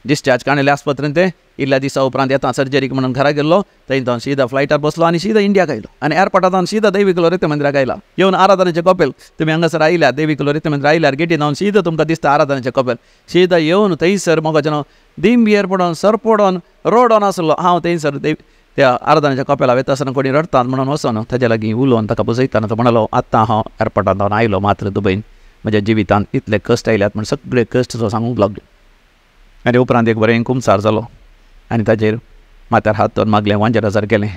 Discharge काडले आस्पत्रेंत ते इल्ल्या दिसा उपरांत येता सर्जरीक म्हणून घरा गेल्लो. थंय जावन सीधा फ्लायटार बसलो आनी सीधा इंडियाक आयलो आनी एअरपोर्टार जावन सीधा देवी लोरेत मंदिराक आयला. येवन आराधनेचें कपेल तुमी हांगासर आयल्यार देवी लोरेत मंदिर आयल्यार गेटी जावन सीधा तुमकां दिसता आराधनेचें कपेल. सीधा येवन थंयसर मोगाचें दिंबियर पडोन सरपडोन रोडोन आसलो हांव थंयसर त्या आराधनेच्या कपेला वता आसतना कोणी रडटात म्हणून वचोन ताज्या लागीं उलोवन ताका बसयतना तो म्हणलो आत्तां हांव एअरपोर्टार जावन आयलो मात्र दुबयन म्हज्या जिवितांत इतले कश्ट आयल्यात म्हण सगळे कश्ट तो सांगूंक लागलो. आनी उपरांत एक बरें कुमसार जालो आनी ताजेर माथ्यार हात दवरून मागलें वांजेर हजार केलें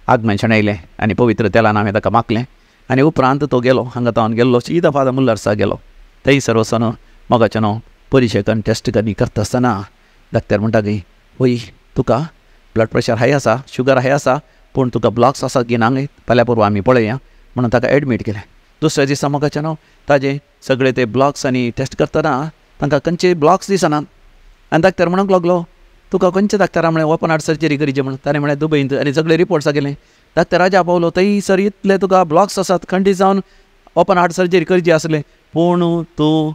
आगमन शेणयलें आनी पवित्र तेलान हांवें ताका मागलें. आनी उपरांत तो गेलो हांगा तावन गेल्लो सीधा फादर मुल्लर्सा गेलो. थंयसर वचोन मोगाचें न्हू परिशेकन टेस्ट करता आसतना डाक्टर म्हणटा की वय तुका ब्लड प्रेशर हाय आसा शुगर हाय आसा पूण तुका ब्लॉक्स आसा की ना फाल्यां परवां आमी पळया म्हणून ताका एडमीट केलें. दुसऱ्या दिसा मोगाचें न्हू ताजें सगळे ते ब्लॉक्स आनी टेस्ट करतना तांकां खंयचे ब्लॉक्स दिसनात. आनी डाक्टर म्हणूंक लागलो तुका खंयच्या डाक्टरा म्हळें ओपन हार्ट सर्जरी करची म्हणून ताणें म्हळें दुबयंत आनी सगळे रिपोर्ट्स गेले. डाक्टर राजा पावलो थंयसर इतले तुका ब्लॉक्स आसात खंडीत जावन ओपन हार्ट सर्जरी करची आसलें पूण तूं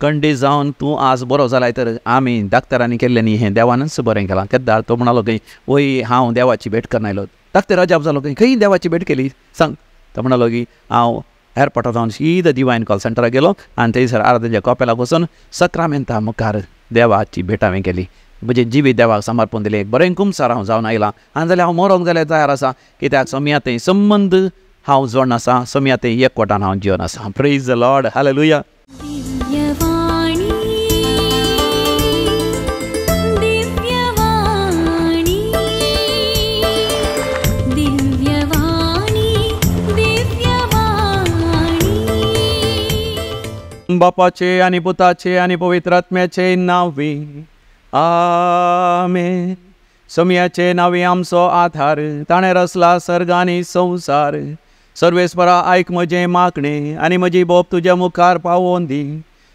खंडीत जावन तूं आज बरो जालाय तर आमी डाक्टरांनी केल्लें न्ही हें देवानच बरें केलां. केद्दार तो म्हणालो खंय वय हांव देवाची भेट करून आयलो. डाक्टर अजाप जालो खंय खंय देवाची भेट केली सांग. तो म्हणालो की हांव एअरपोर्टार जावन सीधा डिवायन कॉल सेंटराक गेलो आनी थंयसर आराधनेच्या कपेलाक वचून सक्रामेंता मुखार देवाची भेट हांवें केली. म्हजें जिवीत देवाक समर्पण दिलें. एक बरें कुमसार हांव जावन आयलां आनी जाल्यार हांव मरोंक जाल्यार तयार आसा कित्याक सोम्या थंय संबंद हांव जोडून आसा सोम्या थंय एकवटान हांव जिवन आसा. Praise the Lord. Hallelujah. बापाचे आनी पुताचे आनी पवित्र आत्म्याचे नांवी आमेन. सोम्याचे नांवी आमचो आधार ताणें रचला सर्ग आनी संवसार. सर्वेस्परा आयक म्हजें मागणें आनी म्हजी बोब तुज्या मुखार पावोवन दी.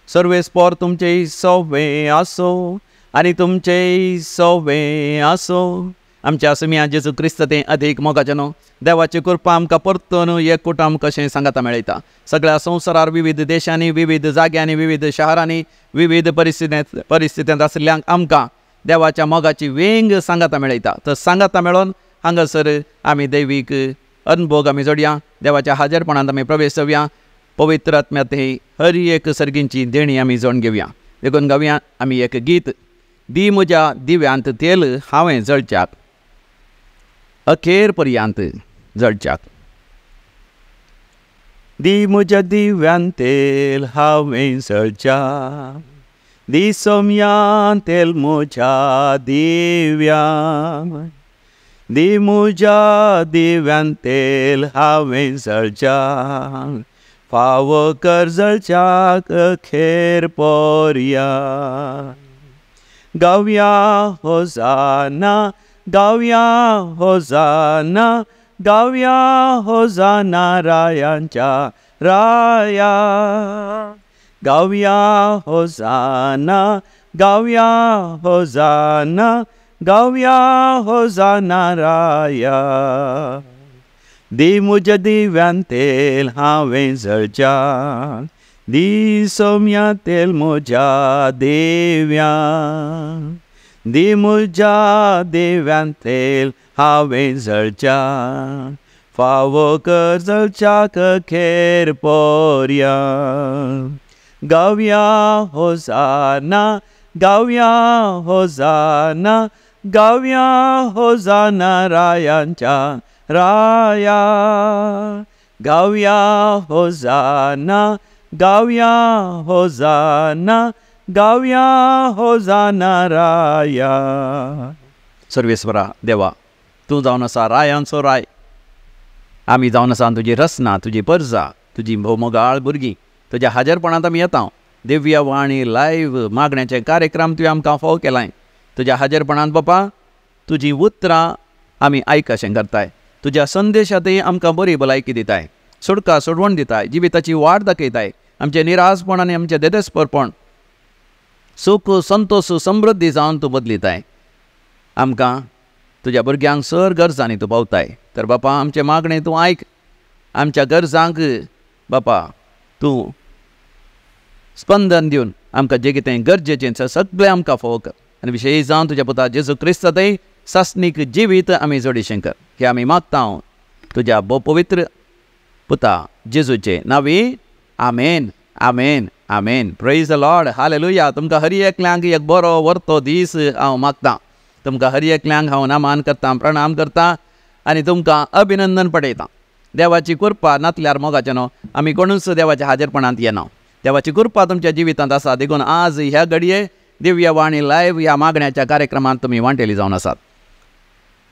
सर्वेस्पर तुमचें सवें आसो आनी तुमचें सवें आसो. आमच्या सोम्या जेजू क्रिस्त तें अधीक मोगाचें न्हू देवाची कृपा आमकां परतून एकूट आमकां कशें सांगाता मेळयता. सगळ्या संवसारार विविध देशांनी विविध जाग्यांनी विविध शहरांनी विविध परिस्थितींत आशिल्ल्यांक आमकां देवाच्या मोगाची वेंग सांगाता मेळयता. तर सांगाता मेळोन हांगासर आमी दैवीक अनभोग आमी जोडया देवाच्या हाजेरपणांत आमी प्रवेश जावया. पवित्र आत्म्यांत हर एक सर्गींची देणी आमी जोडून घेवया. देखून गावया आमी एक गीत दी म्हज्या दिव्यांत तेल हांवें जळच्याक अखेर पर्यंत जळच्याक. दी म्हज्या दिव्यान तेल हांवें जळच्याक दी सोम्यान तेल म्हज्या दिव्यान दी म्हज्या दिव्यान तेल हांवें जळच्याक फावो कर जळच्याक अखेर पर्यंत. गावया होजाना गावया होजाना गावया होजाना रायांच्या राया. गावया होजाना गावया होजाना गावया होजाना राया. दी म्हज्या दिव्यान तेल हांवें जळच्याक दी सोम्या तेल म्हज्या दिव्यान दी म्हज्या दिव्यान तेल हांवें जळच्याक फावो कर जळच्याक अखेर पर्यंत. गावया होजाना गावया होजाना गावया होजाना रायांच्या राया. गावया होजाना गावया होजाना गावया होजाना राया. सर्वेस्वरा देवा तूं जावन आसा रायांचो राय. आमी जावन आसा तुजी रचना तुजी परजा तुजी भोवमोगाळ भुरगीं. तुज्या हाजेरपणांत आमी येता. दिव्य वाणी लायव्ह मागण्याचे कार्यक्रम तुवें आमकां फावो केलाय. तुज्या हाजेरपणांत बापा तुजीं उतरां आमी आयकशें करताय. तुज्या संदेशांतय आमकां बरी भलायकी दिताय सुटका सोडवण दिताय जिविताची वाट दाखयताय. आमचें निराशपण आनी आमचें देदेस्परपण सुख संतोष समृद्धी जावन तूं बदलिताय. आमकां तुज्या भुरग्यांक सर गरजांनी तूं पावताय. तर बापा आमचें मागणें तूं आयक. आमच्या गरजांक बापा तूं स्पंदन दिवन आमकां जें कितें गरजेचें सगळें आमकां फावो कर. आनी विशेश जावन तुज्या पुता जेजू क्रिस्त थंय सासणीक जिवीत आमी जोडीशें कर. हे आमी मागता तुज्या भोव पवित्र पुता जेजूचे नांवी, आमेन, आमेन, आमेन. Praise the Lord, hallelujah. तुमकां हर एकल्यांक एक बरो वर्तो दीस हांव मागतां. तुमकां हर एकल्यांक हांव नमन करतां, प्रणाम करतां आनी तुमकां अभिनंदन पडयतां. देवाची कृपा नातल्यार मोगाचें न्हू आमी कोणूच देवाच्या हाजेरपणांत येना. देवाची कृपा तुमच्या जिवितांत आसा देखून आज ह्या घडये दिव्यवाणी लायव्ह ह्या मागण्याच्या कार्यक्रमांत तुमी वांटेली जावन आसात.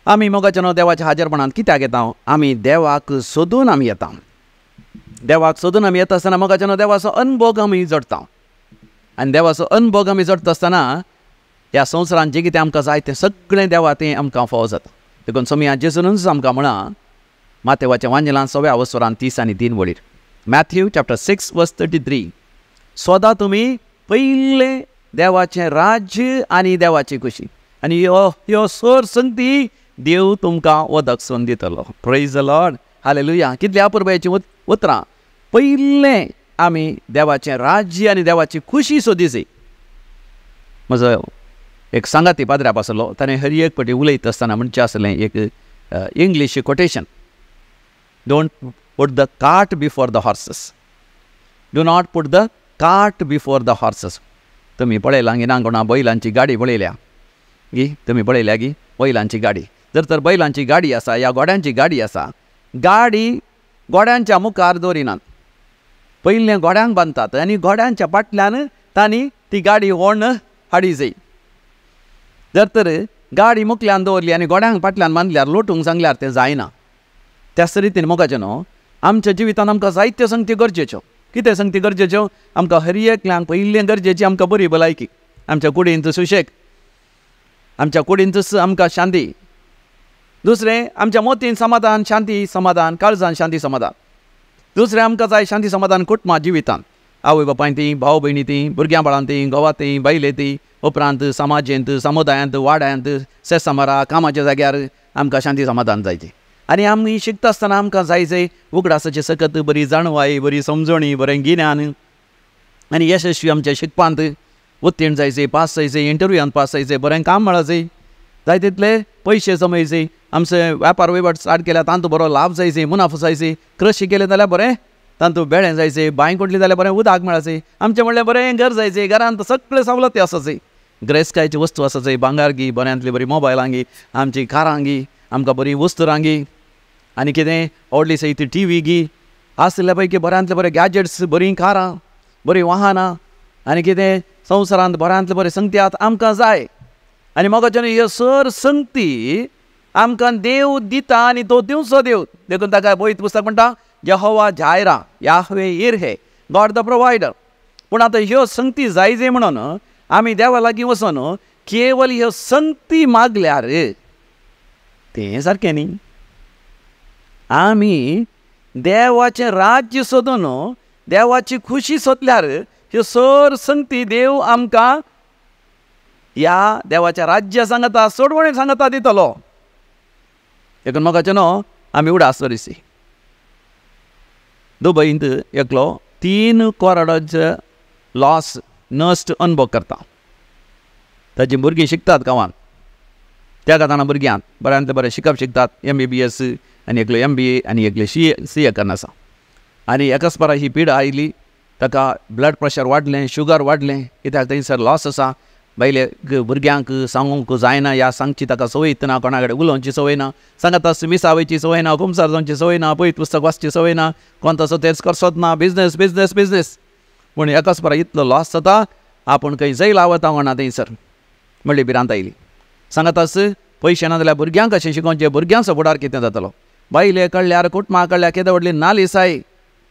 आमी मोगाचें न्हू देवाच्या हाजेरपणांत कित्याक येता? आमी देवाक सोदून आमी येता. देवाक सोदून आमी येता आसतना मोगाचें न्हू देवाचो अनभोग आमी जोडटा आनी देवाचो अनभोग आमी जोडटा आसतना ह्या संवसारांत जें कितें आमकां जाय तें सगळें देवा तें आमकां फावो जाता. देखून सोमया जेजूनच आमकां म्हळां मातेवाच्या वांजेलान 6व्या वसरान 30 आनी 3 वळीर, मॅथ्यू चॅप्टर 6 वर्स 33, सोदा तुमी पयलें देवाचें राज्य आनी देवाची खुशी आनी ह्यो ह्यो सर संगती देव तुमकां वदक दितलो. Praise the Lord, hallelujah. कितल्या अपुरबायेचीं उतरां. पयलें आमी देवाचें राज्य आनी देवाची खुशी सोदी जाय. म्हजो एक सांगाती पाद्र्याप आसलो, ताणें हर एक पटी उलयता आसतना म्हणचें आसलें एक English quotation, don't put the cart before the horses, do not put the cart before the horses. तुमी पळयलां गी ना कोणा बैलांची गाडी पळयल्या गी? तुमी पळयल्या गी बैलांची गाडी? जर तर बैलांची गाडी आसा या घोड्यांची गाडी आसा, गाडी घोड्यांच्या मुखार दवरिनात, पयलें घोड्यांक बांदतात आनी घोड्यांच्या फाटल्यान तांणी ती गाडी ओण हाडी जाय. जर तर गाडी मुखल्यान दवरली आनी घोड्यांक फाटल्यान बांदल्यार लोटूंक सांगल्यार तें जायना. त्याच रितीन मोगाचें न्हू आमच्या जिवितांत आमकां जायत्यो संगती गरजेच्यो. कितें संगती गरजेच्यो? आमकां हर एकल्यांक पयलें गरजेची आमकां बरी भलायकी, आमच्या कुडींत सुशेग, आमच्या कुडींतच आमकां शांती. दुसरें आमच्या मोतीन समाधान, शांती समाधान, काळजान शांती समाधान. दुसरें आमकां जाय शांती समाधान कुटुंबा जिवितांत, आवय बापायन ती, भाव भयणी ती, भुरग्यां बाळां ती, घोवा ती, बायले ती, उपरांत समाजेंत, समुदायांत, वाड्यांत, सेसामारा, कामाच्या जाग्यार आमकां शांती समाधान जायची. आनी आमी शिकता आसतना आमकां जाय जाय उगडासाची सकत, बरी जाणवाय, बरी समजणी, बरें गिन्यान आनी यशस्वी आमच्या शिकपांत उत्तीर्ण जायचे, पास जायचे, इंटरव्यूआन पास जायचे, बरें काम मेळायचें, जाय तितले पयशे जमयचे, आमचे व्यापार वहिवाट स्टार्ट केल्यार तांतूं बरो लाभ जायचे, मुनाफो जायचे, कृशी केलें जाल्यार बरें तांतूं बेळें जायचें, बांय कोडली जाल्यार बरें उदक मेळायचें, आमचें म्हणल्यार बरें घर जायचें, घरांत सगळे सवलती आसाचे, गिरेस्तकायची वस्तू आसाचे, भांगार गी, बऱ्यांतली बरी मोबायलां गी, आमची कारां गी, आमकां बरी वस्तुरां गी, आनी कितें व्हडली सई ती टीव्ही गी आसल्या पैकी बऱ्यांतले बरे गॅजेट्स, बरीं कारां, बरीं वाहनां आनी कितें संवसारांत बऱ्यांतले बरे संगती आमकां जाय. आनी मोगाच्यान ह्यो सर संगती आमकां देव दिता आनी तो दिवचो देव. देखून ताका पवित्र पुस्तक म्हणटा Jehovah Jireh, Yahweh Jireh, God the provider. पूण आतां ह्यो संगती जाय जाय म्हणून आमी देवा लागीं वचून केवल ह्यो संगती मागल्यार तें सारकें न्ही. आमी देवाचें राज्य सोदून देवाची खुशी सोदल्यार ह्यो सर संगती देव आमकां ह्या देवाच्या राज्या सांगता, सोडवणे सांगता दितलो. देखून मोगाचें न्हू आमी उडास दवरिसी. दुबयंत एकलो 3 करोडाचो लॉस नश्ट अनुभव करता. ताजी भुरगीं शिकतात गांवांत, त्या कारणान भुरग्यांक बऱ्यांतलें बरें शिकप शिकतात, MBBS आनी एकलो MBA आनी एकले CA करून आसा. आनी एकाच परा ही पिडा आयली, ताका ब्लड प्रेशर वाडलें, शुगर वाडलें, कित्याक थंयसर लॉस आसा. बायले भुरग्यांक सांगूंक जायना, ह्या सांगची ताका संवय ना, कोणा कडेन उलोवची संवय ना, सांगता मिसा वयची संवय ना, कुमसार जावची संवय ना, पयत पुस्तक वाचची संवय ना, कोण तसो तेच करसोत ना, बिजनेस बिजनेस बिजनेस. पूण एकाच परा इतलो लॉस जाता, आपूण खंय जैला वता म्हणा थंयसर म्हणली भिरांत आयली. सांगतास पयशे ना जाल्यार भुरग्यांक कशें शिकोवचें, भुरग्यांचो फुडार कितें जातलो. बायले कडल्यार कुटुंबा कडल्यार केदें व्हडली नालिसाय,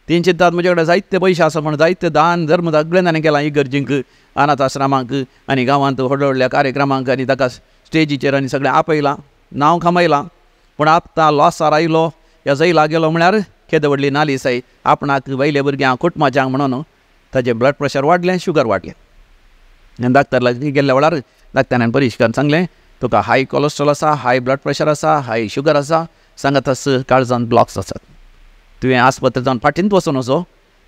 तीं चिंतात म्हजे कडेन जायते पयशे आसा म्हण जायते दान धर्म सगळें ताणें केलां इगर्जींक, अनाथ आश्रमांक आनी गांवांत व्हडल्या व्हडल्या कार्यक्रमांक आनी ताका स्टेजीचेर आनी सगळें आपयलां, नांव कमयलां. पूण आतां लॉसार आयलो, ह्या जैला गेलो म्हळ्यार केदें व्हडली नालिसाय आपणाक, बायले भुरग्यांक, कुटुंबाच्यांक म्हणून ताजें ब्लड प्रेशर वाडलें, शुगर वाडलें. आनी डाक्टर लागीं गेल्ल्या वेळार डाक्टरान परिक्षण सांगलें तुका हाय कोलेस्ट्रॉल आसा, हाय ब्लड प्रेशर आसा, हाय शुगर आसा, सांगतास काळजान ब्लॉक्स आसात, तुवें आस्पत्रे जावन फाटींत वचून वचो,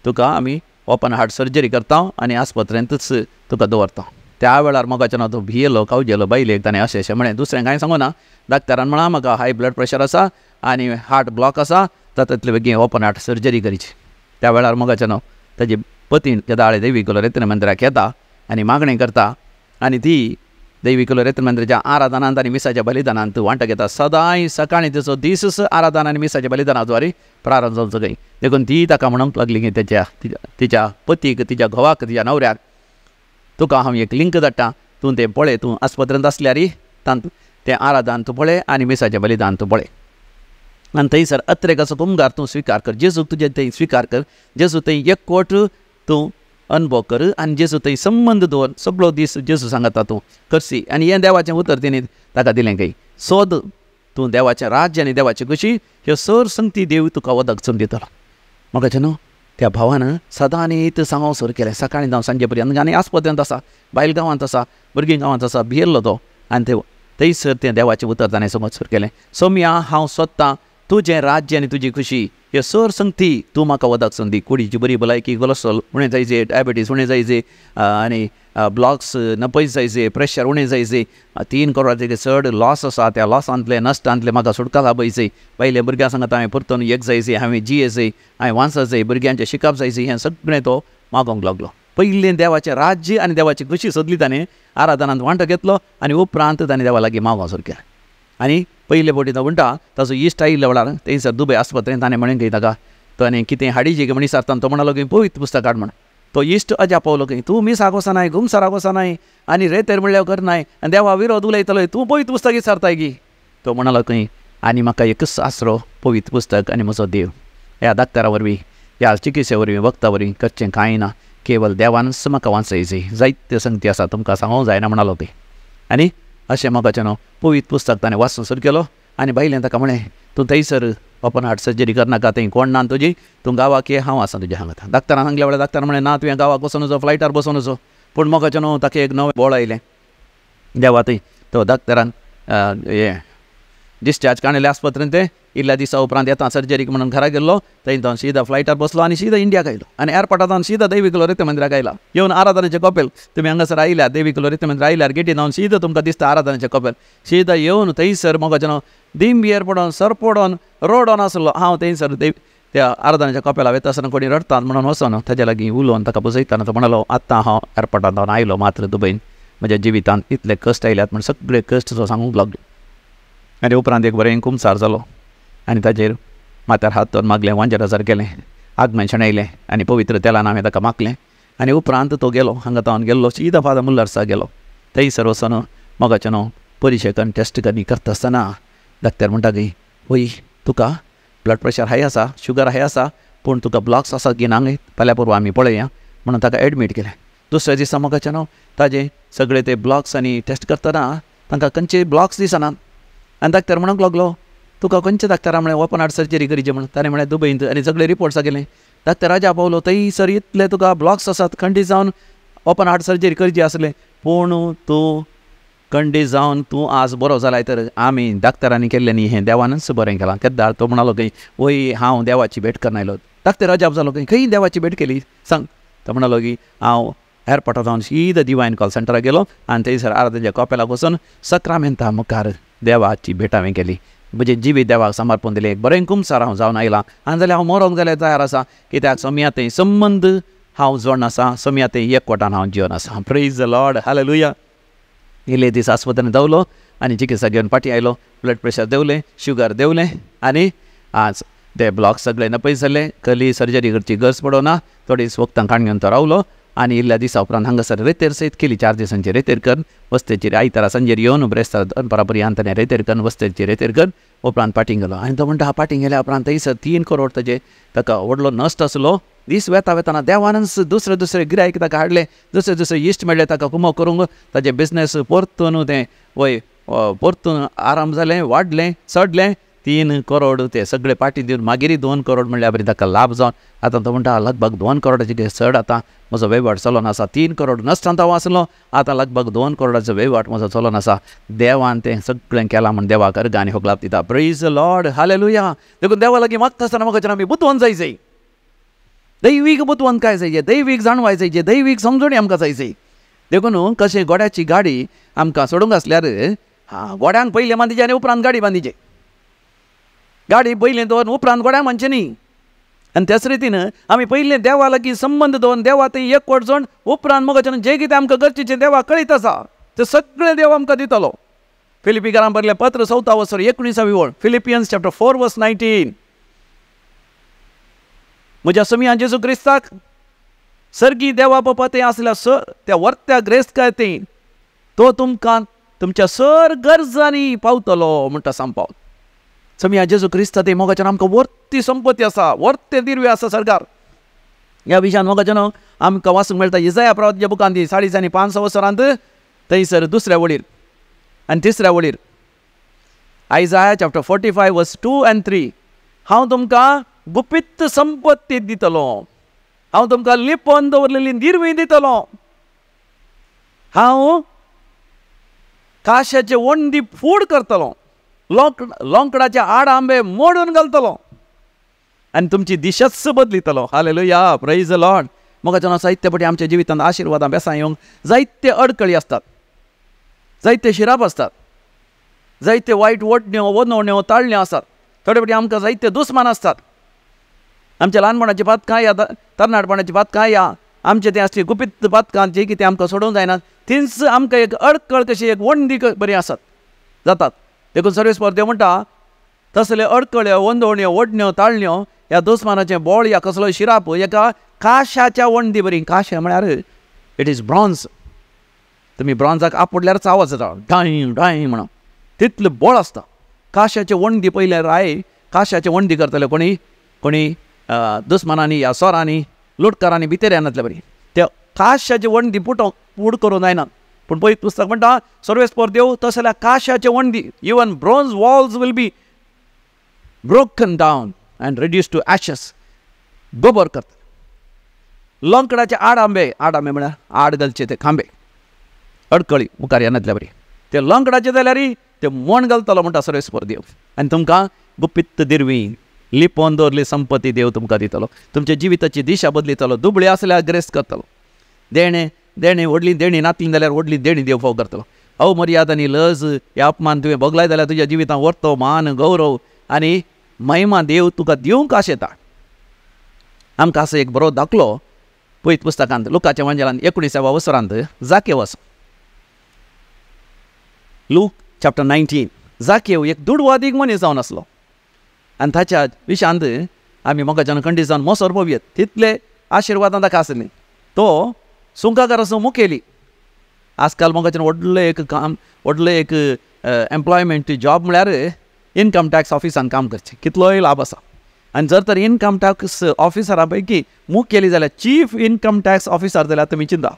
तुका आमी ओपन हार्ट सर्जरी करता आनी आस्पत्रेंतूच तुका दवरता. त्या वेळार मोगाच्यान तो भियेलो, कावजेलो. बायलेक ताणें अशें अशें म्हळें, दुसरें कांय सांगू ना. डाक्टरान म्हळां म्हाका हाय ब्लड प्रेशर आसा आनी हार्ट ब्लॉक आसा, तातूंतले बेगीन ओपन हार्ट सर्जरी करची. त्या वेळार मोगाच्यान ताजी पतीन केदाळे देवी कुलोरेत्र मंदिराक येता आनी मागणें करता आनी ती देवी कुलोरेत्र मंदिराच्या आराधनांत आनी मिसाच्या बलिदानांत वांटो घेता. सदांय सकाळीं तिचो दीस आराधना आनी मिसाच्या बलिदानाद्वारे प्रारंभ जावचो खंय. देखून ती ताका म्हणूंक लागली की तेच्या तिच्या पतीक, तिच्या घोवाक, तिच्या न्हवऱ्याक, तुका हांव एक लिंक धाडटा, तूं तें पळय, तूं आस्पत्रेंत आसल्यार तांत तें आराधन तूं पळय आनी मिसाचें बलिदान तूं पळय आनी थंयसर अत्रेकाचो कुमगार तूं स्विकार कर, जेजूक तुजें थंय स्विकार कर, जेजू थंय एकवट तूं अनुभव कर आनी जेजू थंय संबंद दवर, सगळो दीस जेजू सांगता तूं करसी. आनी हें देवाचें उतर तिणें ताका दिलें खंय, सोद तूं देवाचें राज्य आनी देवाची खुशी, ह्यो सर संगती देव तुका वदक चोवन दितलो. म्हाका न्हू त्या भावान सदां आनी सांगो सुरू केलें, सकाळीं जावं सांजे पर्यंत. आनी आस्पत्रेंत आसा, बायल गांवांत आसा, भुरगीं गांवांत आसा, भियेल्लो तो. आनी ते थंयसर तें देवाचें उतर ताणें सांगत सुरू केलें, सोम्या हांव सोदतां तुजें राज्य आनी तुजी खुशी, ह्यो सर संगती तूं म्हाका वदक संदी. कुडीची बरी भलायकी, कोलेस्ट्रॉल उणें जायचे, डायबिटीज उणें जायचे आनी ब्लॉक्स नपयस जायचे, प्रेशर उणें जायचे, 3 करोडाचे चड लॉस आसा त्या लॉसांतले नश्टांतले म्हाका सुटका लाभयचे, पयले भुरग्यां सांगता हांवें परतून एक जायचे, हांवें जियेचे, हांवें वांसाचे, भुरग्यांचें शिकप जायचे, हें सगळें तो मागोवंक लागलो. पयलें देवाचें राज्य आनी देवाची खुशी सोदली ताणें, आराधनांत वांटो घेतलो आनी उपरांत ताणें देवा लागीं मागोवंक सुरू केलें. आनी पयले फावटी तो म्हणटा ताचो इश्ट आयिल्ल्या वेळार थंयसर दुबय आस्पत्रेंत ताणें म्हणलें खंय ताका, ताणें कितें हाडीची म्हण विचारता तो म्हणलो की पवित्र पुस्तक हाड म्हण. तो इश्ट अजाप पावलो खंय, तूं मिसाक वचनाय, गुमसाराक वचनाय आनी रेतेर म्हणल्यार करनाय आनी देवा विरोध उलयतलो, तूं पवित्र पुस्तक विचारताय की. तो म्हणलो खंय आनी म्हाका एकच आसरो, पवित्र पुस्तक आनी म्हजो देव. ह्या डाक्टरा वरवीं, ह्या चिकित्से वरवीं, वखदा वरवीं करचें कांय ना, केवल देवानच म्हाका वांचयचे, जायते संगती आसा तुमकां सांगूंक जायना म्हणलो खंय. आनी अशें मोगाचें न्हू पवित्र पुस्तक ताणें वाचूंक सुरू केलो आनी बायलेन ताका म्हळें, तूं थंयसर ओपन हार्ट सर्जरी करनाका, थंय कोण ना तुजी, तूं गांवाक ये, हांव आसा तुज्या हांगा. डाक्टरान सांगल्या वेळार डाक्टरान म्हळें ना, तुवें गांवाक वचून वचो, फ्लायटार बसून वचो. पूण मोगाचें न्हू ताका एक नवें बोळ आयलें देवा थंय. तो डाक्टरान हें डिस्चार्ज काडलें आस्पत्रेंत, तें इल्ल्या दिसा उपरांत येता सर्जरीक म्हणून घरा गेल्लो, थंय तो सीधा फ्लायटार बसलो आनी सीधा इंडियाक आयलो आनी एअरपोर्टार जावन सीधा देवी कुलोरेत्र मंदिराक आयला. येवन आराधनाचें कपेल, तुमी हांगासर आयल्यार देवी कुलोरेत्र मंदिर आयल्यार गेटी जावन सीधा तुमकां दिसता आराधनाचें कपेल. सीधा येवन थंयसर मोगाचें न्हू दिंबयेर पडोन सरपडोन रोडोन आसलो हांव थंयसर देव त्या आराधनाच्या कपेला वता आसतना कोणी रडटात म्हणून वचोन ताज्या लागीं उलोवन ताका बसयतना तो म्हणलो, आतां हांव एअरपोर्टार जावन आयलो मात्र दुबयन, म्हज्या जिवितांत इतले कश्ट आयल्यात म्हण सगळे कश्ट तो सांगूंक लागलो. आनी उपरांत एक बरें कुमसार जालो आनी ताजेर माथ्यार हात दवरून मागलें, वांजेर हजार केलें, आगमन शेणयलें आनी पवित्र तेलान हांवें ताका मागलें. आनी उपरांत तो गेलो, हांगा तावन गेल्लो सीधा फादर मुल्लर्सा गेलो. थंयसर वचोन मोगाचें न्हू परिशेकन टेस्ट करता आसतना डाक्टर म्हणटा की वय तुका ब्लड प्रेशर हाय आसा, शुगर हाय आसा, पूण तुका ब्लॉक्स आसा की ना फाल्यां परवां आमी पळया म्हणून ताका एडमीट केलें. दुसऱ्या दिसा मोगाचें न्हू ताजे सगळे ते ब्लॉक्स आनी टेस्ट करतना तांकां खंयचे ब्लॉक्स दिसनात. आनी डाक्टर म्हणूंक लागलो, तुका खंयच्या डाक्टरा म्हळें ओपन हार्ट सर्जरी करची म्हण, ताणें म्हळें दुबयंत, आनी सगळे रिपोर्ट्स गेले. डाक्टर राजा पावलो, थंयसर इतले तुका ब्लॉक्स आसात, खंडीत जावन ओपन हार्ट सर्जरी करची आसलें, पूण तूं खंडीत जावन तूं आज बरो जालाय तर आमी डाक्टरांनी केल्लें न्ही, हें देवानच बरें केलां. केद्दार तो म्हणलो खंय वय हांव देवाची भेट करून आयलो. डाक्टर अजाप जालो खंय, खंय देवाची भेट केली सांग. तो म्हणलो की हांव एअरपोर्टार जावन सीधा डिवायन कॉल सेंटराक गेलो आनी थंयसर आराधनाच्या कपेलाक वचून सक्रामेंता मुखार देवाची भेट हांवें केली, म्हजें जिवीत देवाक समर्पण दिलें, एक बरें कुमसार हांव जावन आयलां आनी जाल्यार हांव मरोंक जाल्यार तयार आसा, कित्याक सोम्या थंय संबंद हांव जोडून आसा, सोम्या थंय एकवटान हांव जिवन आसा. Praise the Lord, hallelujah. इल्ले दीस आस्पत्रेंत देंवलो आनी चिकित्सा घेवन फाटीं आयलो, ब्लड प्रेशर देंवलें, शुगर देंवलें आनी आज ते ब्लॉक सगळे नपयस जाले, कसली सर्जरी करची गरज पडना. थोडी वखदां काडून घेवन तो रावलो आनी इल्ल्या दिसा उपरांत हांगासर रेतेर सयत केली, 4 दिसांची रेतेर करून वस्तेचेर आयतारा सांजेर येवन ब्रेस्तार दनपारा पर्यंत ताणें रेतेर करून वस्तेची रेतेर करून उपरांत पाटीं गेलो. आनी तो म्हणटा पाटीं गेल्या उपरांत थंयसर 3 करोड ताजे ताका व्हडलो नश्ट आसलो. दीस वेता वेताना देवानच दुसरे दुसरे गिरायक ताका हाडले, दुसरे दुसरे इश्ट मेळ्ळे ताका कुमक करूंक, ताजें बिजनेस परतून तें वय परतून आराम जालें, वाडलें, चडलें. 3 करोड ते सगळे पाटी दिवन मागीर 2 करोड म्हणल्यार बरी ताका लाभ जावन आतां तो म्हणटा लगभग 2 करोडाचे चड आतां म्हजो वहिवाट चलोन आसा. 3 करोड नश्टांत हांव आसलो, आतां लगभग 2 करोडाचो वहिवाट म्हजो चलोन आसा. देवान तें सगळें केलां म्हण देवाक अर्गां आनी होगलाप दिता. Praise the Lord, hallelujah. देखून देवा लागीं मागता आसतना म्हाका आमी बुदवंत जाय जाय, दैवीक बुदवंत काय जाय, दैवीक जाणवाय जाय, दैवीक समजणी आमकां जाय जाय. देखून कशें घोड्याची गाडी आमकां सोडूंक आसल्यार हां घोड्यांक पयलें बांदिचें आनी उपरांत गाडी बांदिचें. गाडी पयलें दवरून उपरांत घोड्यांक बांदचें न्ही. आनी त्याच रितीन आमी पयलें देवा लागीं संबंद दवरून देवा थंय एकवट जावन उपरांत मोगाच्यान जें कितें आमकां गरजेचें देवा कळीत आसा तें सगळें देव आमकां दितलो. फिलिपीकारां बरलें पत्र 4 वसर 19वी ओळ, फिलिपियन्स चॅप्टर 4 वर्स 19. म्हज्या समिया जेजू क्रिस्ताक सर्गी देवा बापा थंय आसल्या त्या वर्त्या ग्रेस्तकाय थंय तो तुमकां तुमच्या सर गरजांनी पावतलो म्हणटा सांपाव. समिया जेजू क्रिस्ता थंय मोगाच्यान आमकां वर्ती संपत्ती आसा, वर्ते दिर्वे आसा सरकार. ह्या विशयान मोगाच्यान आमकां वाचूंक मेळटा इजाया प्रवाच्या बुकांत 450 वसरांत थंयसर दुसऱ्या वळीर आनी तिसऱ्या वळीर, आयजाया चॅप्टर 45 वर्स 2 आनी 3, हांव तुमकां गुपीत संपत्ती दितलो, हांव तुमकां लिपोवन दवरलेली दिर्वी दितलो, हांव काश्याचे वणदी फूड करतलो, लोंकडाचे आड आंबे मोडून घालतलो आनी तुमची दिशाच बदलितलो. हालेलुया, प्रेज the Lord. मोगाच्यान जायते पटी आमच्या जिवितांत आशिर्वादां बेसां येवंक जायते अडकळी आसतात, जायते शिराप आसतात, जायते वायट वडण्यो वनवण्यो ताळण्यो आसात. थोडे पटी आमकां जायते दुस्मान आसतात. आमच्या ल्हानपणाची पातकां या तरणाटपणाची पातकां या आमचे तें आसली गुपीत पातकां जी कितें आमकां सोडोवंक जायना तींच आमकां एक अडकळ कशी एक वणदी बरी आसात जातात. देखून सर्वेस्पर देव म्हणटा तसले अडकळ्यो वंदवण्यो वडण्यो ताळण्यो ह्या दुस्मानाचें बोळ या कसलो शिराप एका काशाच्या वणदी बरी. काशें म्हळ्यार it is bronze. तुमी ब्रॉन्जाक आपडल्यारच आवाज जाता डांय डांय म्हणून, तितलें बोळ आसता. काशाचे वणदी पयले राय काशाचे वणदी करतले कोणी कोणी दुस्मानांनी या सोरांनी लुटकारांनी भितर येनातले बरी त्या काशाचे वणदी पुट करूंक जायना. पूण पयलीं पुस्तक म्हणटा सर्वेस्पर देव तसल्या काशाचे वणदी, even bronze walls will be broken down and reduce to ashes, गोबर करता. लोंकडाचे आड आंबे, आड आंबे म्हळ्यार आड घालचे ते खांबे अडकळी मुखार येनातल्या बरी ते लोंकडाचे जाल्यार ते मोण घालतलो म्हणटा सर्वेस्पर देव. आनी तुमकां गुपीत दिर्वी लिपोवन दवरली संपत्ती देव तुमकां दितलो, तुमच्या जिविताची दिशा बदलितलो, दुबळी आसल्यार ग्रेस करतलो, देणें देणें व्हडली देणी नातली जाल्यार व्हडली देणी देव फाव करतलो. अवमर्याद आनी लज हे अपमान तुवें भोगलाय जाल्यार तुज्या जिवितांत व्हरतो मान गौरव आनी महिमा देव तुका दिवंक आशेता. आमकां असो एक बरो दाखलो पयत पुस्तकांत लुकाच्या वांजेलांत 19व्या वसरांत जाकेव आसा. Look chapter 19. जाकेव एक दुडवादीक मनीस जावन आसलो आनी ताच्या विशांत आमी मोगाच्यान खंडीत जावन मोसोर पळोवयेत तितले आशिर्वादां ताका आसली. तो सुंकाकाराचो मुखेली. आजकाल मोगाच्यान व्हडलें एक काम, व्हडलें एक एम्प्लॉयमेंट जॉब म्हळ्यार इनकम टॅक्स ऑफिसान काम करचें, कितलोय लाभ आसा. आनी जर तर इनकम टॅक्स ऑफिसरा पैकी मुखेली जाल्यार चीफ इनकम टॅक्स ऑफिसर जाल्यार तुमी चिंता.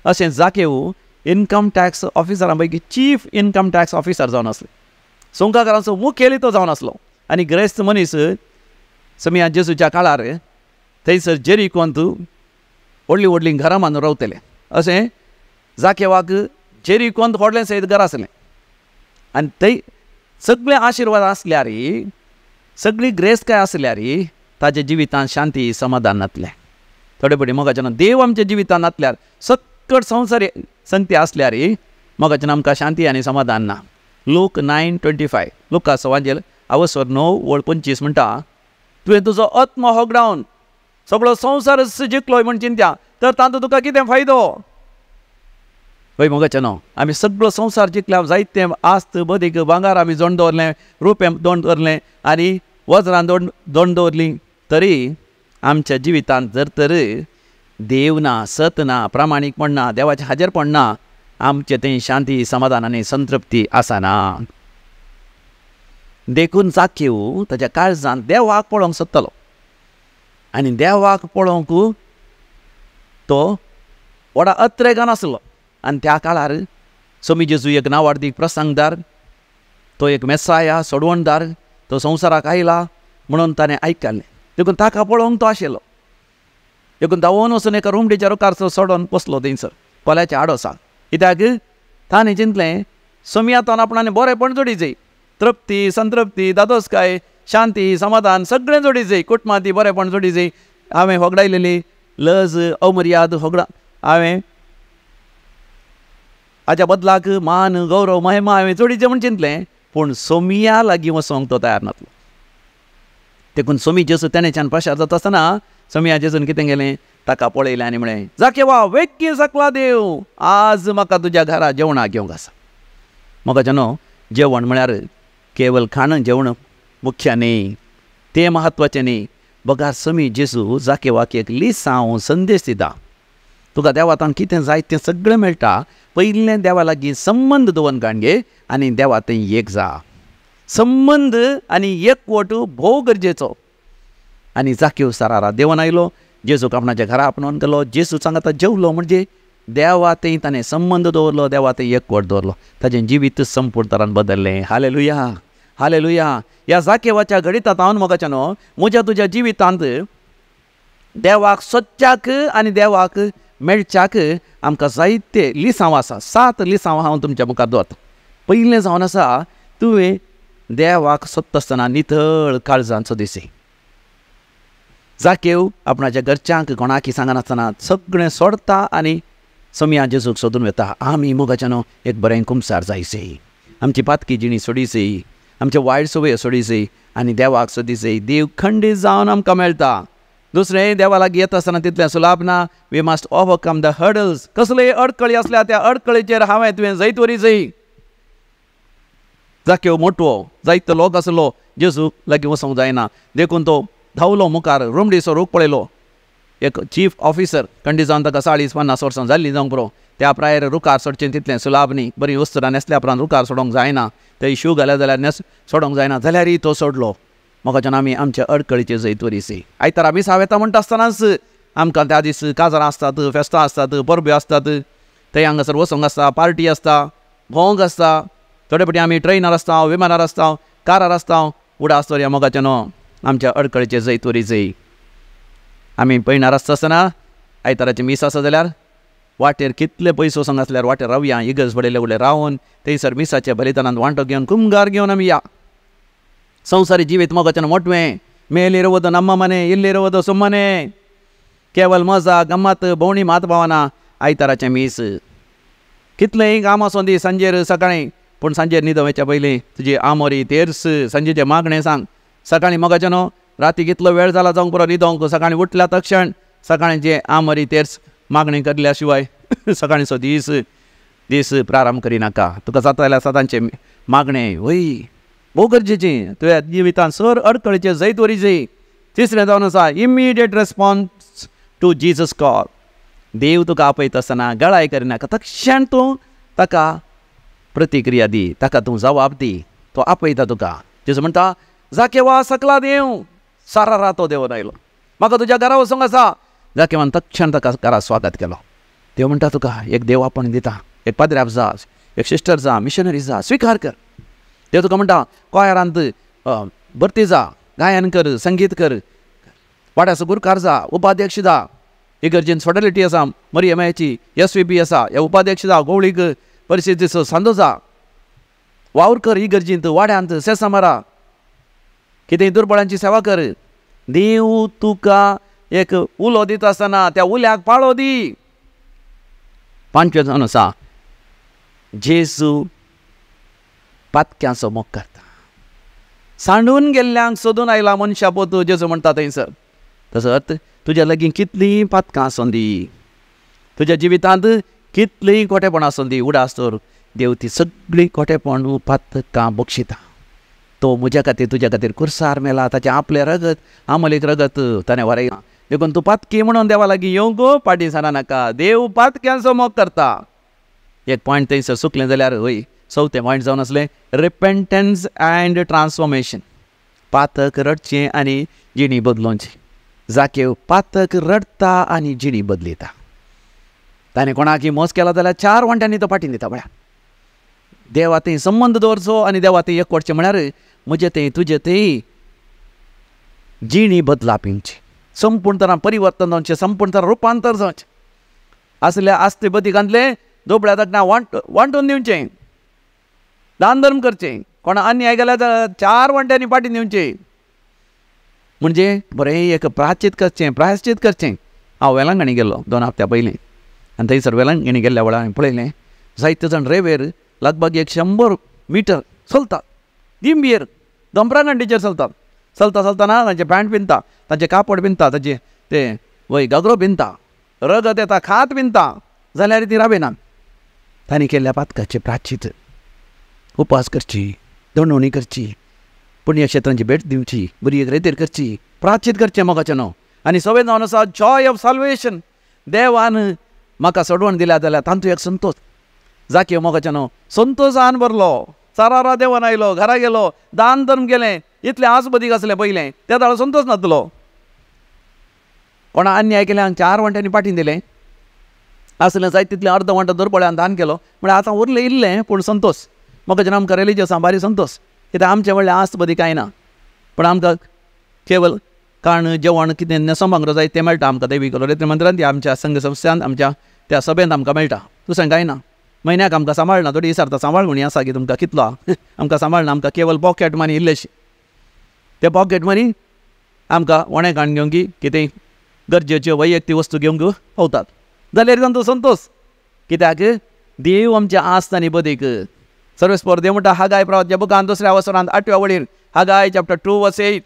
अशें जाकेव इनकम टॅक्स ऑफिसरा पैकी चीफ इनकम टॅक्स ऑफिसर जावन आसले, सुंकाकारांचो मुखेली तो जावन आसलो. आनी ग्रेस्त मनीस समिया जेजूच्या काळार थंयसर जेरिकोंत व्हडलीं व्हडलीं घरां बांदून रावतले. अशें जाकेवाक जेरिकोंत व्हडलें सयत घर आसलें आनी थंय सगळे आशिर्वाद आसल्यार सगळी ग्रेस्तकाय आसल्यार ताच्या जिवितांत शांती समाधान नातलें. थोडे पटी मोगाच्यान देव आमच्या जिवितांत नातल्यार सक्कट संवसारी संगती आसल्यार मोगाच्यान आमकां शांती आनी समाधान ना. लूक 9:25, लुकास वांजेल अवसर 9:25 म्हणटा तुवें तुजो आत्मो होगडावन सगळो संवसार जिखलोय म्हण चिंत्या तर तांतूं तुका कितें फायदो. हय मोगाच्या न्हू आमी सगळो संवसार जिखल्या, जायते आस्त बदीक भांगार आमी जोड दवरलें, रुपें दोंड दवरलें आनी वज्रां दोंड दवरलीं, तरी आमच्या जिवितांत जर तर देव ना, सत ना, प्रामाणीकपण ना, देवाचें हाजेरपण ना, आमचें तें शांती समाधान आनी संतृप्ती आसना. देखून जाकेव ताच्या काळजांत देवाक पळोवंक सोदतालो आनी देवाक पळोवंक तो व्हडा अत्रेगान आसलो. आनी त्या काळार सोमी जेजू एक नावार्दीक प्रसंगदार, तो एक मेसाया सोडवणदार, तो संवसाराक आयला म्हणून ताणें आयकल्लें, देखून ताका पळोवंक तो आशिल्लो. देखून धांवून वचून एका रुमडीच्या रुखार सोडून बसलो थंयसर कोल्याच्या आडोसाक. कित्याक ताणें चिंतलें सोमयातान आपणाने बरेंपण जोडी जाय, तृप्ती संतृप्ती दादोसकाय शांती समाधान सगळें जोडी जाय, कुटुंबांत बरेंपण जोडी जाय. हांवें होगडायलेली लज अमर्याद होगडा हांवें हाच्या बदलाक मान गौरव महिमा हांवें जोडीचें म्हूण चिंतलें, पूण सोमिया लागीं वचोंक तो तयार नासलो. देखून सोमी जेजू तेणेच्यान प्रशार जाता आसतना सोमिया जेजून कितें केलें, ताका पळयलें आनी म्हळें, जाकेवा वेगीं सकला देव, आज म्हाका तुज्या घरा जेवणाक घेवंक आसा. म्हाका न्हू जेवण म्हळ्यार केवल खाण जेवण मुख्य न्ही, तें म्हत्वाचें न्ही. बगार समी जेजू जाकेवाक एक लिसांव संदेश दिता, तुका देवातान कितें जाय तें सगळें मेळटा, पयलें देवा लागीं संबंद दवरून काण घे आनी देवा थंय एक जा. संबंद आनी एकवट भोव गरजेचो. आनी जाकेव सरारा देवन आयलो, जेजूक आपणाच्या घरा आपणोवन गेलो, जेजू सांगता जेवलो म्हणजे देवा थंय ताणें संबंद दवरलो, देवा थंय एकवट दवरलो, ताजें जिवीत संपूर्ण तरान बदल्लें. Hallelujah, hallelujah. ह्या जाकेवाच्या घडितांत हांव मोगाच्या न्हू म्हज्या तुज्या जिवितांत देवाक सोदच्याक आनी देवाक मेळच्याक आमकां जायते लिसांव आसा. 7 लिसांव हांव तुमच्या मुखार दवरता. पयलें जावन आसा, तुवें देवाक सोदता आसतना नितळ काळजान सोदीसी. जाकेव आपणाच्या घरच्यांक कोणाकी सांगनासतना सगळें सोडता आनी सोमिया जेजूक सोदून वता. आमी मोगाच्या न्हू एक बरें कुमसार जायसे, आमची पातकी जिणी सोडीसे, आमचे वायट संवय सोडीसे आनी देवाक सोदीसे. देव खंडीत जावन आमकां मेळटा. दुसरें, देवा लागीं येता आसतना तितलें सुलाभ ना. We must overcome the hurdles. कसलेय अडकळी आसल्या त्या अडकळीचेर हांवें तुवें जैत वरी जय. जाकेव मोटवो जायतो लोक आसलो, जेजू लागीं वचोंक जायना देखून तो धांवलो मुखार, रोमडीचो रूख पळयलो. एक चीफ ऑफिसर खंडीत जावन ताका 40-50 वर्सां जाल्लीं जावंक पुरो. त्या प्रायर रुखार सोडचें तितलें सुलाभ न्ही. बरीं वस्त्रां न्हेसल्या उपरांत रुखार सोडोंक जायना, ते शू घाल्या जाल्यार न्हेस सोडोंक जायना, जाल्यारय तो सोडलो. म्हाका आमी आमच्या अडकळीचे जैत वरीसी. आयतारा मिसाव येता म्हणटा आसतनाच आमकां त्या दीस काजारां आसतात, फेस्तां आसतात, परब्यो आसतात, थंय हांगासर वचोंक आसता, पार्टी आसता, भोंवंक आसता. थोडे फावटी आमी ट्रेनार आसता, विमानार आसता, कारार आसता. उडास दवरया मोगाचें न्हू आमच्या अडकळीचे जैत वरीसी. आमी पयणार आसता आसतना आयताराचें मीस आसा जाल्यार वाटेर कितले पयस वचोंक आसल्यार वाटेर रावया, इगर्ज पडिल्ले कडेन रावन थंयसर मिसाच्या बलिदानांत वांटो घेवन कुमगार घेवन आमी या. संवसारी जिवीत मोगाच्यान मोटवें, ಮೇಲಿರುವುದು ನಮ್ಮ ಮನೆ, ಇಲ್ಲಿರುವುದು ಸುಮ್ಮನೆ, केवल मजा गम्मत भोंवणी मात पावना. आयताराचें मीस कितलेंय काम आसूं दी सांजेर सकाळीं, पूण सांजेर न्हिदो वयच्या पयलीं तुजी आमोरी तेर्स सांजेचें मागणें सांग. सकाळीं मोगाचें न्हू राती कितलो वेळ जाला जावंक पुरो न्हिदोंक, सकाळीं उठल्या तक्षण सकाळीं जें आमोरी तेर्स मागणें करल्या शिवाय सकाळींचो दीस दीस प्रारंभ करिनाका. तुका जाता जाल्यार सदांचें मागणें वय भोव गरजेचें तुज्या जिवितांत सर अडकळीचें जैत वरीचें. तिसरें जावन आसा immediate response to Jesus call. देव तुका आपयता आसतना गळाय करिनाका, तक्षण तूं ताका प्रतिक्रिया दी, ताका तूं जवाब दी. तो आपयता तुका. जेजू म्हणटा जाकेवा सकला देव, सारा रातो देवून आयलो, म्हाका तुज्या घरा वचूंक आसा. जाकेवान तक्षण ताका घरा स्वागत केलो. देव म्हणटा तुका एक देव आपण दिता, एक पाद्र्याब जा, एक सिस्टर जा, मिशनरी जा, स्विकार कर. देव तुका म्हणटा कॉयरांत भरती जा, गायन कर, संगीत कर, वाड्याचो गुरकार जा, उपाध्यक्ष जा. इगर्जेन सॉडलिटी आसा, मरियमायाची एस वी पी आसा, ह्या उपाध्यक्ष जा, गोवळीक परिस्थितीचो सांदो जा, वावर कर इगर्जींत, वाड्यांत, सेसामारा, कितेंय दुर्बळांची सेवा कर. देव तुका एक उलो दिता आसतना त्या उल्याक पाळो दी. पांचवें जावन आसा जेजू पातक्यांचो मोग करता, सांडून गेल्ल्यांक सोदून आयला मनशा पोतू जेजू म्हणटा थंयसर. तसो अर्थ तुज्या लागीं कितलीं पातकां आसूं दी, तुज्या जिवितांत कितलीं खोटेपणां आसूं दी, उडास तर देव ती सगळीं खोटेपण पातकां बक्षिता. तो म्हज्या खातीर तुज्या खातीर कुर्सार मेला, ताचें आपलें रगत आमोलीक रगत ताणें वरयलां. देखून तूं पातकी म्हणून देवा लागीं येवंक फाटीं सरा नाका. देव पातक्यांचो मोग करता. एक पॉयंट थंयसर चुकलें जाल्यार हय चवथें पॉयंट जावन आसलें रिपेंटन्स अँड ट्रान्सफॉर्मेशन. पातक रडचें आनी जिणी बदलोवची. जाकेव पातक रडटा आनी जिणी बदलिता. ताणें कोणाकी मोस केला जाल्यार 4 वांट्यांनी तो फाटीं दिता. पळया देवा थंय संबंद दवरचो आनी देवा थंय एकवटचें म्हळ्यार म्हजें थंय तुजें थंय जिणी बदलाप येवची, संपूर्ण तरान परिवर्तन जावचें, संपूर्ण तरान रुपांतर जावचें. आसल्या आस्ते बदिकांतलें दुबळ्या ताका वांटून दिवचें, दान धर्म करचें, कोणा अन्याय केल्यार 4 वांट्यांनी फाटीं दिवचें. म्हणजे बरें एक प्रायश्चीत करचें, प्रायश्चीत करचें. हांव वेलंगणी गेल्लो 2 हप्त्या पयलीं आनी थंयसर वेलंगणी गेल्ल्या वेळार हांवें पळयलें जायते जाण रेवेर लगभग 100 मिटर चलतात, दिंबयेर दोंबरागंडीचेर चलतात. चलता चलतना तांचें पॅन्ट पिंदता, तांचें कापड पिंदता, तांचें तें वय घागरो पिंदता, रगत येता, खात पिंदता, जाल्यार ती राविनात. तांणी केल्ल्या पातकाचें प्राचित उपास करची, दंडवणी करची, पुण्यक्षेत्रांची भेट दिवची, बरी एक रेतेर करची, प्राचित करचें मोगाचें न्हू. आनी सगळें जावन आसा जॉय ऑफ साल्वेशन. देवान म्हाका सोडवण दिल्या जाल्यार तांतूं एक संतोष. जाकी मोगाचें न्हू संतोशान भरलो, सारारा देवान आयलो, घरा गेलो, दान धर्म केलें, इतलें आसबदीक आसलें पयलें, त्या दाळ संतोष नातलो. कोणा अन्याय केल्यान 4 वांट्यांनी पाटीन दिलें आसलें जाय तितलें अर्द वांटो दुर्बळ्यान दान केलो, म्हळ्यार आतां उरलें इल्लें पूण संतोष. मोगाचें आमकां रिलिजियस भारी संतोष, कित्याक आमचें व्हडलें आसबदी कांय ना, पूण आमकां केवल काण जेवण कितें न्हेसोंक जाय तें मेळटा आमकां देवी कलोरेत्र मंदिरांत, आमच्या संघ संस्थान आमच्या त्या सभेंत आमकां मेळटा, दुसरें कांय ना. म्हयन्याक आमकां सांबाळना, थोडी विचारता सांबाळ म्हणी आसा की तुमकां कितलो आमकां सांबाळना, आमकां केवल पॉकेट मनी इल्लेशी, ते पॉकेट मनी आमकां वणे काण घेवंक कितें गरजेच्यो वैयक्तीक वस्तू घेवंक पावतात, जाल्यार तांचो संतोष. कित्याक देव आमच्या आस्त आनी बदीक. सर्वेस्पर देव म्हणटा हागाय प्रवाच्या बुकान 2 वसरांत 8व्या वळीर, हागाय चॅप्टर 2 वर्स 8,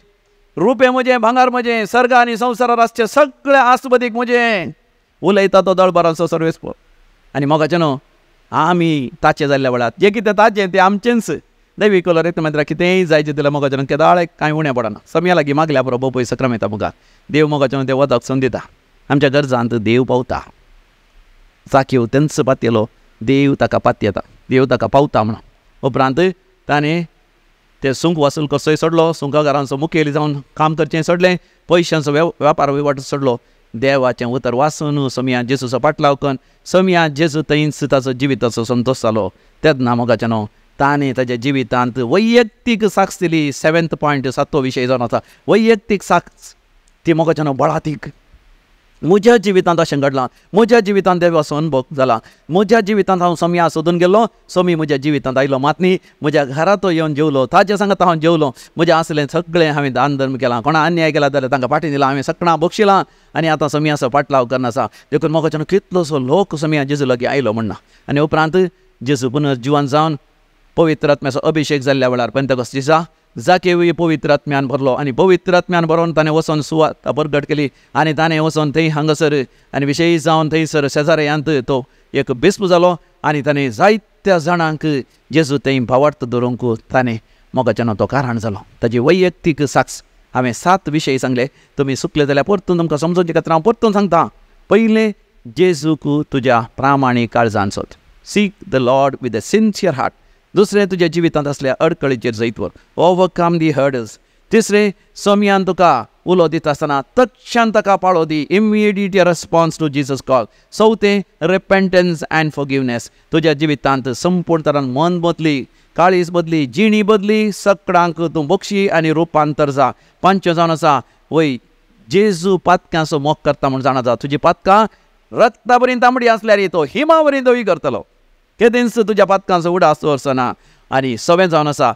रुपें म्हजें, भांगार म्हजें, सर्ग आनी संवसारार आसचें सगळें आसबदीक म्हजें, उलयता तो दळभराचो सर्वेस्पर. आनी मोगाचें न्हू आमी ताचें जाल्ल्या वेळार जें कितें ताचें तें आमचेंच. देवी कलोरेत मंदिराक कितेंय जाय तितलें मोगाचें न्हू केदाळ कांय उणें पडना. समया लागीं मागल्या बरोबर पयसो क्रम येता मुखार. देव मोगाचें न्हू तें वदक संद दिता. आमच्या गरजांत देव पावता. जाकीव तेंच पातयेलो, देव ताका पातयेता, देव ताका पावता म्हणून. उपरांत ताणें ते सुंक वसूल करचोय सोडलो, सुंकागारांचो मुखेली जावन काम करचें सोडलें, पयशांचो वेपार वहिवाट सोडलो. देवाचें उतर वाचून सोमया जेजूचो पाटलाव करून सोमया जेजू थंयच ताचो जिविताचो संतोष जालो. तेन्ना मोगाचें न्हू ताणें ताच्या जिवितांत वैयक्तीक साक्ष दिली. 7th point, 7वो विशय जावन आसा वैयक्तीक साक्ष. ती मोगाचें न्हू बळातीक. म्हज्या जिवितांत अशें घडलां, म्हज्या जिवितांत देवाचो अनुभव जाला, म्हज्या जिवितांत हांव सोमया सोदून गेलो, सोमी म्हज्या जिवितांत आयलो, मात न्ही म्हज्या घरा तो येवन जेवलो, ताजे सांगता हांव जेवलो, म्हजें आसलें सगळें हांवें दान धर्म केलां, कोणा अन्याय केला जाल्यार तांकां फाटीं दिलां, हांवें सकणां बक्षिलां आनी आतां सोमयाचो पाटलाव करना आसा. देखून मोगाच्यान कितलोसो लोक सोमया जेजू लागीं आयलो म्हणना. आनी उपरांत जेजू पुनर्जिवन जावन पवित्र आत्म्याचो अभिशेक जाल्ल्या वेळार पेंतेकोस्त दिसा जाकेवूय पवित्र आत्म्यान भरलो आनी पवित्र आत्म्यान भरोन ताणें वचोन सुवात परगट केली आनी ताणें वचोन थंय हांगासर आनी विशयी जावन थंयसर शेजाऱ्यांत तो एक बिस्प जालो आनी ताणें जायत्या जाणांक जेजू थंय भावार्थ दवरूंक ताणें मोगाच्यान तो कारण जालो. ताजी वैयक्तीक साक्ष. हांवें 7 विशय सांगले, तुमी चुकले जाल्यार परतून तुमकां समजोवचे खातीर हांव परतून सांगता. पयलें, जेजूक तुज्या प्रामाणीक काळजान सोद, seek the Lord with a sincere heart. दुसरें, तुज्या जिवितांत आसल्या अडकळीचेर जैत व्हर, ओवरकम दी हर्डल्स. तिसरें, सोमयान तुका उलो दिता आसतना तक्षण ताका पाळो दी, immediate response to Jesus call. चवथें, रिपेंटन्स अँड फॉरगिवनेस. तुज्या जिवितांत संपूर्ण तरान मन बदली, काळीज बदली, जिणी बदली, सकडांक तूं बक्षी आनी रुपांतर जा. पांचवें जावन आसा वय जेजू पातकांचो मोग करता म्हूण जाणा जा. तुजी पातकां रक्ता बरीं तांबडी आसल्यार तो हिमा बरीं धवी करतलो, केदेंच तुज्या पातकांचो उडास दवरचो. आनी सवें जावन आसा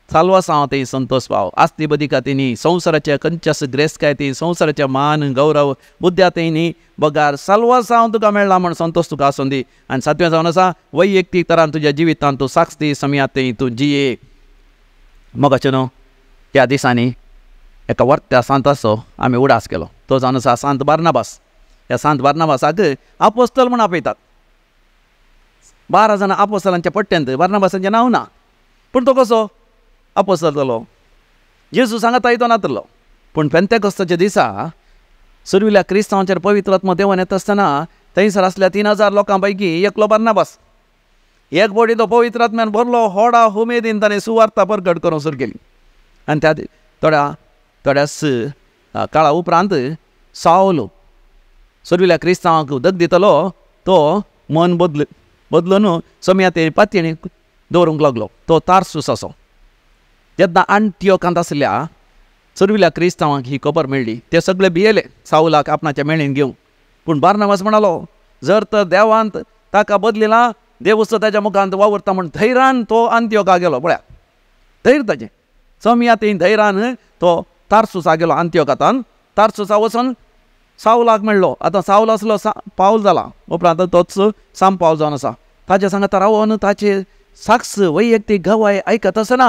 साल्वासांव थंय संतोष पाव. आस्ती बदिका तेणी संवसाराच्या खंयच्याच ग्रेसकाय ती संवसाराच्या मान गौरव बुद्ध्या थंय न्ही बगार साल्वासांव तुका मेळ्ळा म्हण संतोष तुका आसून दी. आनी सातवें जावन आसा वैयक्तीक तरान तुज्या जिवितांत तूं साक्ष दी, समया थंय तूं जिये. मोगाचें न्हू त्या दिसांनी एका वर्त्या सांताचो आमी उडास केलो, तो जावन आसा सांत बार्नाबास. ह्या सांत बार्नाबासाक आपोस्तल म्हूण आपयतात. 12 जाणां आपोस्तलांच्या पट्ट्यांत बार्नाबासाचें नांव ना, पूण तो कसो आपोस्तल जालो? जेजू सांगता तो नातलो. पूण पेंतेकोस्ताच्या दिसा सुर्विल्या क्रिस्तांवाचेर पवित्र आत्मो देंवन येता आसतना थंयसर आसल्या 3000 लोकां पैकी एकलो बार्नाबास. एक बोडी तो पवित्र आत्म्यान भरलो, होडा उमेदीन ताणें सुवार्ता परगट करूंक सुरू केली. आनी त्या थोड्या थोड्याच काळा उपरांत सावलो सुर्विल्या क्रिस्तांवांक उदक दितलो तो मन बदल बदलून सोमया ते पातयेणी दवरूंक लागलो. तो तारसूस असो. जेन्ना आंटियोकांत आसल्या सुर्विल्या क्रिस्तांवांक ही खबर मेळ्ळी, ते सगळे भियेले सावलाक आपणाच्या मेळीन घेवंक. पूण बार्नाबास म्हणालो, जर तर देवान ताका बदलिला, देवूच ताच्या मुखांत वावुरता म्हूण धैर्यान तो आंतियोका गेलो. पळया धैर्य ताचें. सोमया ते धैर्यान तो तारसूसा गेलो आंतियोकांत. तारसूसा वचून सावलाक मेळ्ळो. आतां सावल आसलो पावल जाला, उपरांत तोच साम पावल जावन आसा. ताज्या सांगाता रावन ताचे साक्ष वैयक्तीक गवाय आयकत आसतना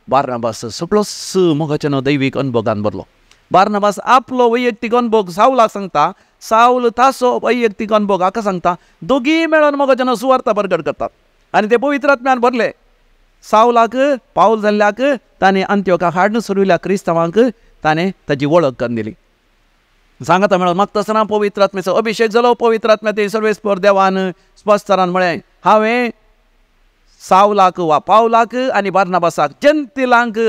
बार्नाबास सगळोच मोगाच्यान दैवीक अनुभोगान भरलो. बार्नाबास आपलो वैयक्तीक अनुभोग सावलाक सांगता, सावल ताचो वैयक्तीक अनुभोग हाका सांगता. दोगीय मेळोन मोगाच्यान सुवार्ता परगट करतात आनी ते पवित्र आत्म्यान भरले. सावलाक पावल जाल्ल्याक ताणें अंत्योकाक हाडून सुरविल्ल्या क्रिस्तांवांक ताणें ताची वळख करून दिली. सांगाता मेळोन मागता आसतना पवित्र आत्म्याचो अभिशेक जालो. पवित्र आत्म्या ते सर्वेस्पर देवान स्पश्टरान म्हळें, हांवें सावलाक वा पावलाक आनी बार्नाबासाक जनतेलांक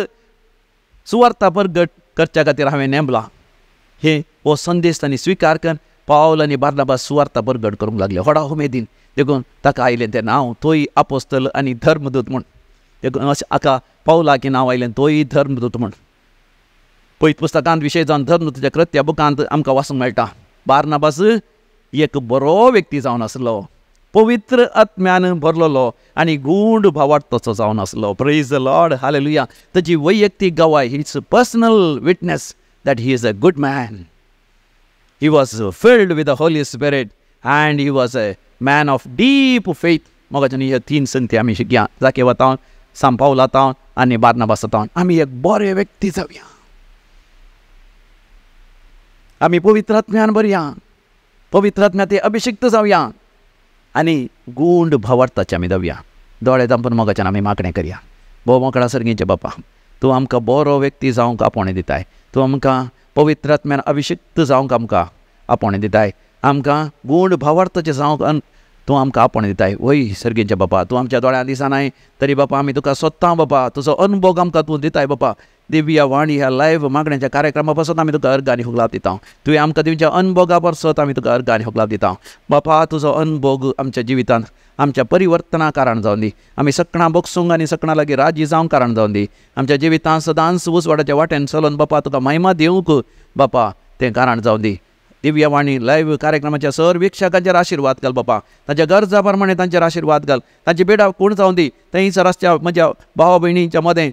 सुवार्ता परगट करच्या खातीर हांवें नेमलां. हे हो संदेश तांणी स्विकार कर पावल आनी बार्नाबास सुवार्ता परगट करूंक लागले व्हडा उमेदीन. देखून ताका आयलें तें नांव तोय आपोस्तल आनी धर्मदूत म्हूण. देखून अशें हाका पावलाक नांव आयलें तोय धर्मदूत म्हूण. पयत पुस्तकांत विशय जावन धर्मदूताच्या कृत्या बुकांत आमकां वाचूंक मेळटा. बार्नाबास एक बरो व्यक्ती जावन आसलो, पवित्र आत्म्यान भरलेलो आनी गूढ भावार्थाचो जावन आसलो. Praise the Lord, hallelujah. ताची वैयक्तीक गवाय, his personal witness that he is a good man. He was filled with the Holy Spirit and he was a man of deep faith. मोगाच्यान ह्यो तीन संती आमी शिकया, जाकेवा तावन, सांत पावला तावन आनी बार्नाबासा तावन. आमी एक बरे व्यक्ती जावया, आमी पवित्र आत्म्यान भरया, पवित्र आत्म्या ते अभिषिक्त जावया आनी गूंड भावार्थाचे आमी जावया. दोळे धांपून मोगाच्यान आमी मागणें करया. भोव मोकळा सर्गीचे बापा, तूं आमकां बरो व्यक्ती जावंक आपोवणें दिताय, तूं आमकां पवित्र आत्म्यान अभिषिक्त जावंक आमकां आपोवणें दिताय, आमकां गूंड भावार्थाचें जावंक तूं आमकां आपोवणें दिताय. वय सर्गीचे बापा, तूं आमच्या दोळ्यां दिसनाय तरी बापा आमी तुका सोदता बापा, तुजो अनुभोग आमकां तूं दिताय बापा. दिव्य वाणी ह्या लायव्ह मागण्याच्या कार्यक्रमा पासून आमी तुका अर्घ आनी हुगलाप दिता. तुवें आमकां दिवच्या अनुभोगा पासत आमी तुका अर्घ आनी हुगलाप दिता बापा. तुजो अनुभोग आमच्या जिवितांत आमच्या परिवर्तना कारण जावन दी, आमी सकणां बगसूंक आनी सकणां लागीं राजी जावंक कारण जावन दी. आमच्या जिवितांत सदांच उजवाडाच्या वाटेन चलोन बापा तुका महिमा दिवंक बापा तें कारण जावन दी. दिव्यवाणी लायव्ह कार्यक्रमाच्या सर वीक्षकांचेर आशिर्वाद घाल बापा, तांच्या गरजा प्रमाणे तांचेर आशिर्वाद घाल, तांची बेडा कोण जावन दी. थंयसर आसच्या म्हज्या भावा भयणींच्या मदें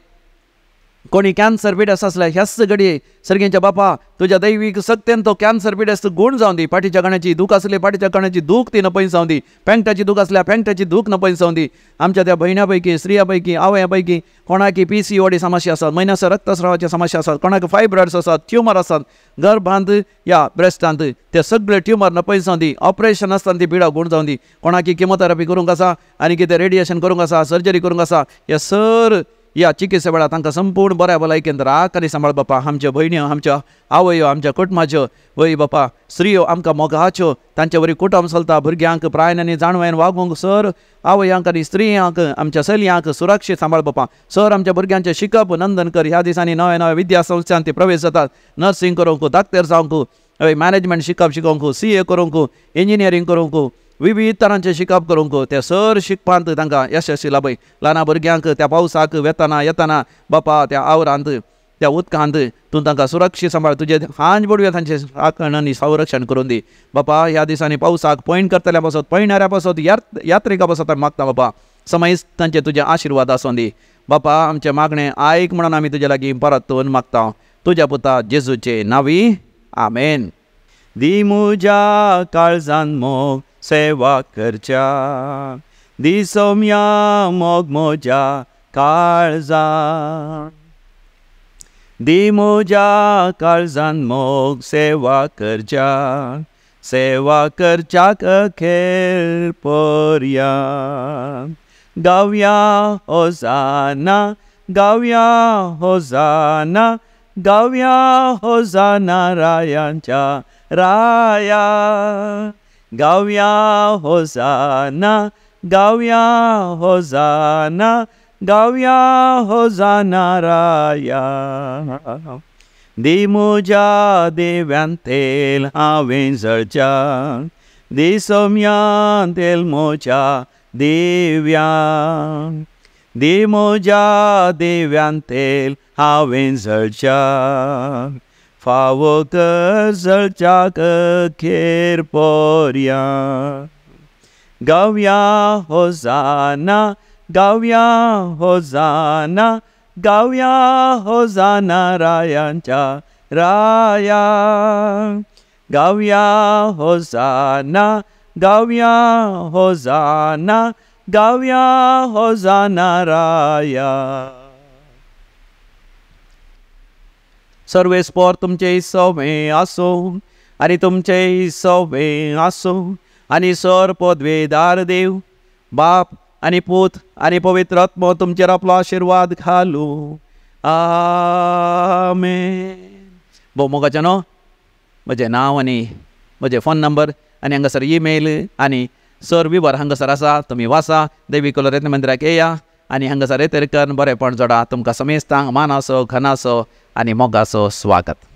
कोणी कॅन्सर पिडेस्त आसल्यार ह्याच घडये सर्गेंच्या बापा तुज्या दैवीक सक्तेन तो कॅन्सर पिडेस्त गूण जावन दी. पाठीच्या कण्याची दूख आसली पाठीच्या कण्याची दूख ती नपयस जावन दी. पेंगटाची दूख आसल्यार पेंगटाची दूख नपयस जावन दी. आमच्या त्या भयण्या पैकी, स्त्रिया पैकी, आवया पैकी कोणाकी PCOD समस्या आसात, म्हयन्याच्या रक्तस्रावाची समस्या आसात, कोणाक फायब्रॉइड्स आसात, ट्युमर आसात गर्भांत या ब्रेस्टांत, ते सगळे ट्युमर नपयस जावन दी. ऑपरेशन आसतना ती पिडा गूण जावन दी. कोणाकी किमोथेरपी करूंक आसा आनी कितें रेडिएशन करूंक आसा, सर्जरी करूंक आसा, हे सर ह्या चिकित्से वेळार तांकां संपूर्ण बऱ्या भलायकेन राख आनी सांबाळ बापा. आमच्यो भयण्यो, आमच्यो आवयो, आमच्या कुटुंबाच्यो वय बापा स्त्रियो आमकां मोगाच्यो, तांचे वरी कुटुंब चलता, भुरग्यांक प्रायन आनी जाणवयान वागूंक सर आवयांक आनी स्त्रियांक आमच्या चलयांक सुरक्षीत सांबाळ बापा. सर आमच्या भुरग्यांचें शिकप नंदन कर. ह्या दिसांनी नव्या नव्या विद्यासंस्थांत ते प्रवेश जातात, नर्सिंग करूंक, डाक्टर जावंक, मॅनेजमेंट शिकप शिकोवंक, CA करूंक, इंजिनियरींग करूंक, विविध तरांचें शिकप करूंक, ते सर शिकपांत तांकां यशस्वी लाभय. ल्हान भुरग्यांक त्या पावसाक वेतना येतना बापा त्या आवरांत त्या उदकांत तूं तांकां सुरक्षीत सांबाळ, तुजे हांज बडवे तांचें राखण आनी संरक्षण करून दी बापा. ह्या दिसांनी पावसाक पयण करतल्या पासत, पयणाऱ्या पासत, यात्रिका पासत आमी मागता बापा, समय तांचे तुजे आशिर्वाद आसूं दी बापा. आमचें मागणें आयक म्हणून आमी तुजे लागीं परतून मागता, तुज्या पुता जेजूचे नांवी, आमेन. दी म्हज्या काळजान मोग सेवा करच्या, दी सोम्या मोग म्हज्या काळजान, दी म्हज्या काळजान मोग सेवा करच्या, सेवा करच्याक अखेर पर्यान. गावया होजाना, गावया होजाना, गावया होजाना रायांच्या राया. गावया होजाना, गावया होजाना, गावया होजाना राया. दी म्हज्या देव्यान तेल हांवें जळच्या, दी सोम्यान तेल म्हज्या देव्यान, दी म्हज्या देव्यान तेल हांवें जळच्या, फावो कर जळच्याक अखेर पर्यान. गावया होजाना, गावया होजाना, गावया होजाना रायांच्या राया. गावया होजाना, गावया होजाना, गावया होजाना राया. सर्वेस्पोर तुमचे सवे आसो आनी तुमचे सवे आसो आनी सर पदवेदार देव बाप आनी पूत आनी पवित्र आत्मो तुमचेर आपलो आशिर्वाद घालू. आमेन. भोव मोगाचें न्हू, म्हजें नांव आनी म्हजें फोन नंबर आनी हांगासर ईमेल आनी सर विवर हांगासर आसा, तुमी वाचा. देवी कुलोरेत मंदिराक येया आनी हांगासर येतकर बरेंपण जोडा. तुमकां समेस्तांक मानाचो, घनाचो आनी मोगाचो स्वागत.